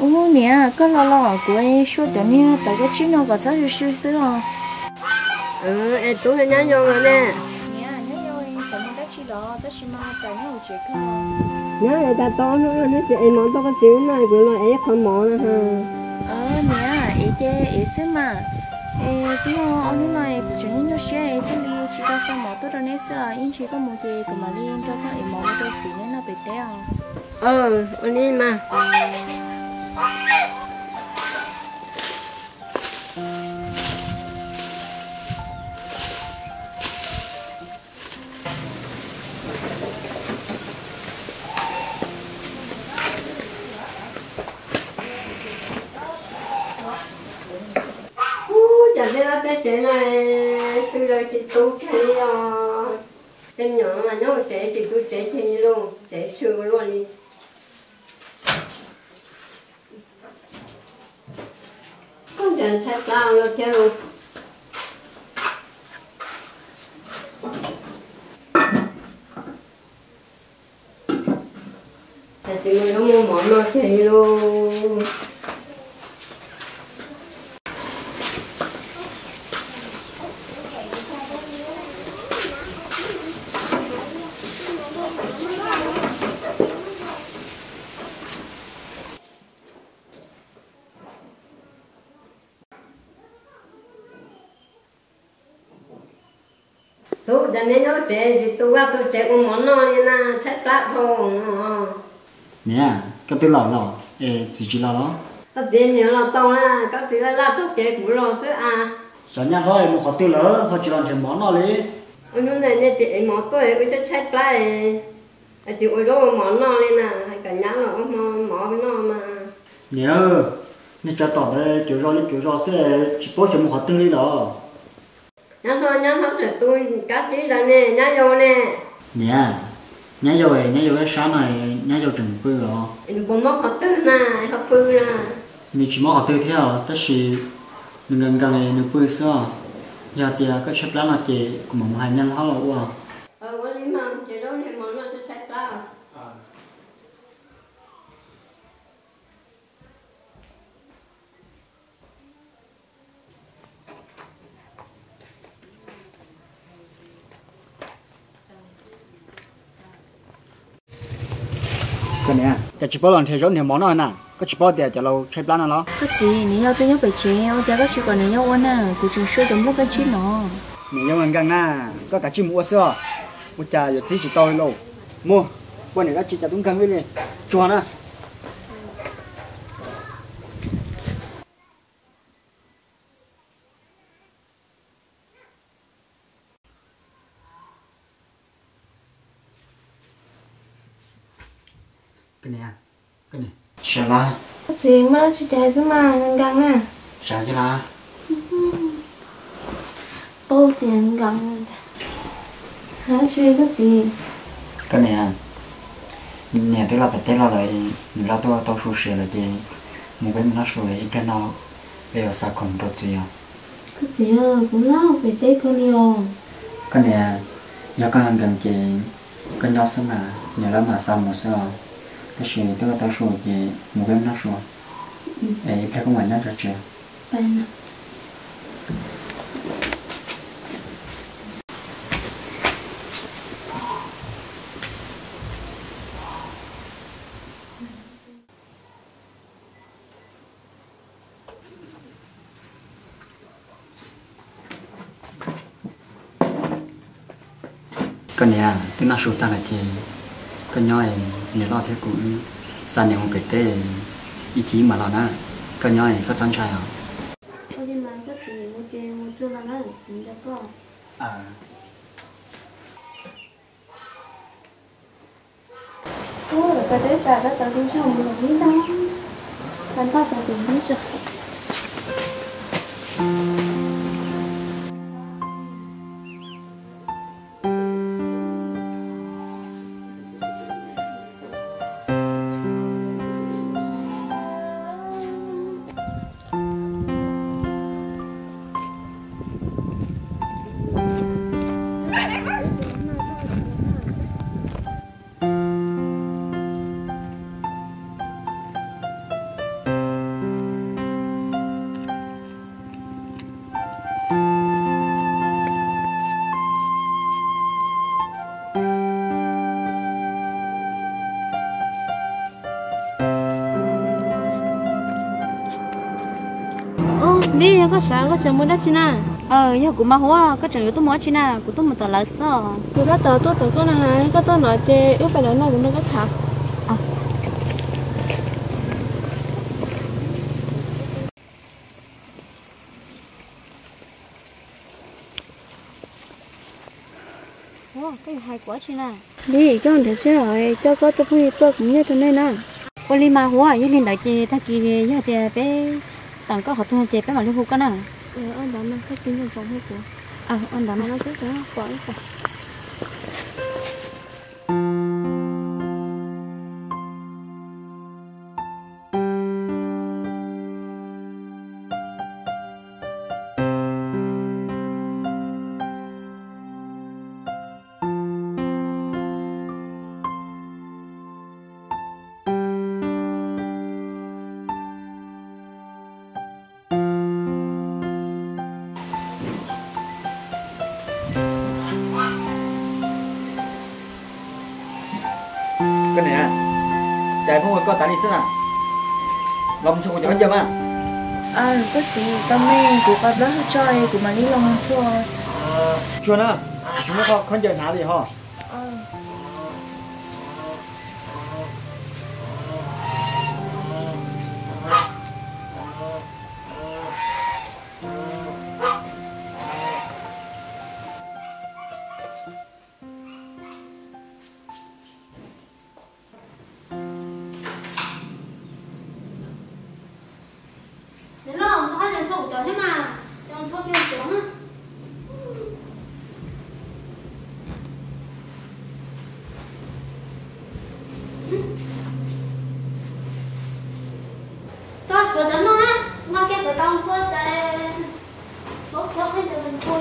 Ub, niam, koj los los, kuv suab cov niag tawv koj tsib no kom txhob swb swb xwb os. Es tub, nyab yau los ne? Niam, nyab yau xav mus dab tsi los tab sis mas txawm nyob hauv tsev kawg. Nyab, es tas tau ob hnub no neb tsis ev mov tuaj koj txiv ub no, kuv los ev ib qho mov na. Niam, ev ces ev xwb mas. Es twb yog ob hnub no kuv tseem nyuaj nyuaj siab thiaj li tsis tau xa mov tuaj rau neb xwb os. Ib ntsis koj mus ces kuv mam li nrog koj ev mov mus rau txiv neb noj pem teb os. Ua li mas. Ub, cas tej lab teb tsev no sw lawm tsis tu kiag li os. Tej me nyuam mas nyob hauv tsev tsis tu tsev kiag li lauj, tsev sw luaj li. Koj ntawd tshaib plab luaj thiab lauj. Cas tsis mus yuav muag mov noj kiag li lauj. Tub, cas neb nyob tsev tsis tu vaj tu tsev ua mov noj li na, tshaib plab dhau. Niam, koj twb los los es txiv tsis los los? Koj txiv niam los tau na, koj txiv laj laj tuaj kev kuv los xwb as. Xyov nyab hlob mus qhov twg lawm ho tsis los nrhiav mov noj li. Ua hnub ntawd nej tsis ev mov tuaj ua tshaib tshaib plab, tsis ua zaub ua mov noj li na, hais kom nyab los ua hmo mov noj mas. Niam, nej tsov tom ntawd cuav zos li cuav zos xwb, tsis paub xyov mus qhov twg li los. Nyab hlob, nyab hlob tseem tu kab tsib ntawd ne, nyab yau ne. Niam, nyab yau, nyab yau ib sab no, nyab yau tseem pw os. Nws puas mob qhov twg na, ho pw na? Nws tsis mob qhov twg thiab os, tab sis nws nkees nkees nws pw xwb os. Yog tias koj tshaib plab no ces kuv mam mus hais nyab hlob los ua. Ua li mas, ces zaub nrhiav mov noj, tshaib plab. Koj niam, cas tsis paub los nrhiav zaub nrhiav mov noj na? Koj tsis paub tias cov laus tshaib plab no los? Koj txiv, niam yau twb nyob pem tsev, ua cas koj tsis kom niam yau ua na? Kuv tseem suav cov nplooj kab tsib no. Niam yau nkees nkees na, koj kav tsij mus ua xwb os. Ua cas yuav txib tsis tau li lauj? Mus, ua niam dab tsi cas twb nkees li, tsuag na. Koj niam, koj niam, sawv los. Koj txiv, muaj dab tsi ces hais xwb mas, nkees nkees na. Sawv kiag los. Paub tias nkees. Hais dab tsi koj txiv? Koj niam, niam twb los pem teb los lawm, nws loj tuaj tau su siav lawm ces mus peb mus noj su ib pliag no peb yuav xa khoom rau txiv os. Koj txiv, kuv laj pem teb kawg li os. Koj niam, yog koj nkees ces koj nyob xwb mas, niam lawv mam xa mus xwb os. Tab sis twb tau su ces mus peb mus noj su, es ib pliag koj mam nyob tsev. Koj niam, twb noj su tag lawm ces koj nyob, niam loj thiab kuv wb xa niam mus pem teb, ib chim mam los na. Koj nyob koj txhob ntshai os. Koj sawv koj tseem mus dab tsi na? Yog kuv mas Huab, koj tseem yuav tuaj mus dab tsi na? Kuv tuaj mus tom lawv xwb. Kuv tab tom tuaj tom koj na, koj tuaj no ces wb pais lawv no kuv nrog koj tham. Huab, koj yuav hais kuv dab tsi na? Li koj nrhiav sij hawm coj koj tus phooj ywg tuaj kuv nyiaj rau nej na. Ua li mas Huab, yog li ntawd ces tag kis yog tias peb teem koj qhov twg ces peb mam li hu koj na. Ua ntawd mas tag kis nco ntsoov hu kuv. Ua ntawd mas. Koj niam, cas pheej ua koj tas li xwb na? Los mus ntxhua kuv cov khaub ncaws mas. Koj txiv, tau me kuv qhov plaub hau tso kuv mam li los mus ntxhua. Tsuag na, tsis muab koj khaub ncaws hnav li ho. Niam loj, ntxhua khaub ncaws ntxhua kuv cov thiab mas, cov ntxhua kiag kuv cov na. Tau tshuav cov no na, nqa kiag kom tau ntxhua tas, tshuav khaub ncaws ntxhua.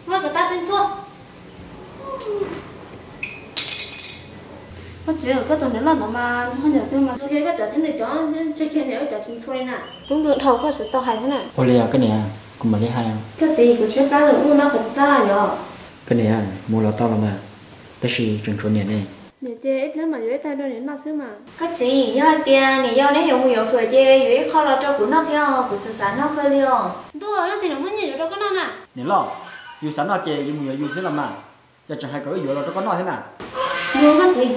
Nqa kom tau peb ntxhua. Koj txiv, koj tus niam loj ntawd mas ntxhua khaub ncaws twg mas ntxhua kiag koj cov thiab nws cov, ntshe kiag niam wb cov tsis ntxhua li na. Tub nkeeg dhau, koj tsis tau hais thiab na. Ua li os koj niam, kuv mam li hais. Koj txiv, kuv tshaib plab lawm, mus noj kom tau yom. Koj niam, mus los tau los mas, tab sis tseem tshuav niam ne. Niam ces ib pliag mam yuav ib tag rau niam noj xwb mas. Koj txiv, yog hais tias niam yau neb yuav mus yuav fawm ces yuav ib qho los rau kuv noj thiab os, kuv xav xav noj kawg li os. Ntuj, leej twg los muab nyiaj yuav rau koj noj na? Niam loj, yus xav noj ces yus mus yuav yus xwb los mas, cas tseem hais kom wb yuav los rau koj noj thiab na? Mus koj txiv.